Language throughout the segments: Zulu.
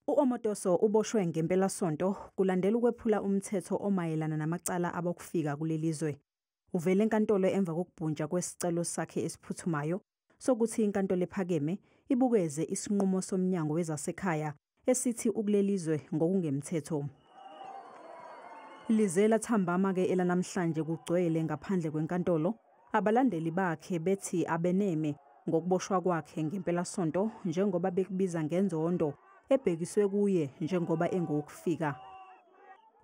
U-Omotoso uboshwe ngempelasonto kulandela ukwephula umthetho omayelana namacala abokufika kuleli zwe. Uvele enkantolo emva kokubhuntsha kwesicelo sakhe esiphuthumayo sokuthi inkantolo ephakeme ibukeze isinqumo somnyango wezasekhaya esithi ukuleli zwe ngokungemthetho. Lize lathambama-ke elanamhlanje kugcwele ngaphandle kwenkantolo, abalandeli bakhe bethi abeneme ngokuboshwa kwakhe ngempelasonto njengoba bekubiza ngenzondo ebhekiswe kuye njengoba engowokufika.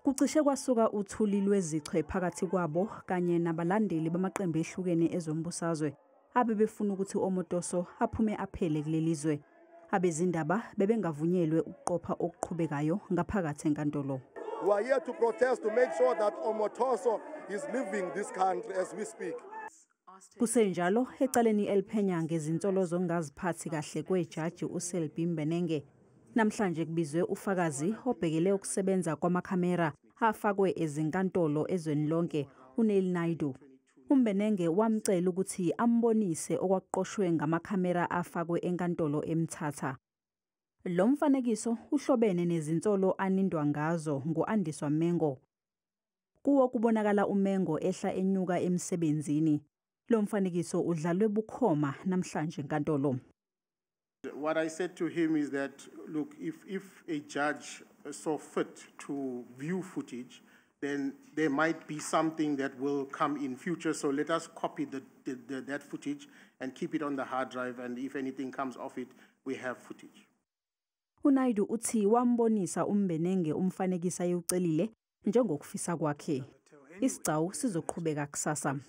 Kucishe kwasuka uthuli lwezichwe phakathi kwabo kanye nabalandeli bamaqembu ehlukene ezombusazwe abebefuna ukuthi Omotoso aphume aphele kuleli zwe. Abezindaba bebengavunyelwe ukuqopha okuqhubekayo ngaphakathi enkantolo. We are here to protest to make sure that Omotoso is leaving this country as we speak. Kusenjalo, ecaleni eliphenya ngezinsolo zokungaziphathi kahle kwejaji uSelby Mbenenge, namhlanje kubizwe ufakazi obhekele ukusebenza kwamakhamera afakwe ezinkantolo ezweni lonke, uNeil Naidoo. UMbenenge wamcela ukuthi ambonise okwakuqoshwe ngamakhamera afakwe enkantolo eMthatha. Lo mfanekiso uhlobene nezinsolo anindwa ngazo ngu-Andiswa Mengo. Kuwo kubonakala uMengo ehla enyuka emsebenzini. Lo mfanekiso udlalwe bukhoma namhlanje enkantolo. What I said to him is that, look, if a judge saw fit to view footage, then there might be something that will come in future. So let us copy that footage and keep it on the hard drive. And if anything comes off it, we have footage. UNaidu uthi wambonisa uMbenenge umfanekiso ayewucelile njengokufisa kwakhe. Isigcawu sizoqhubeka kusasa.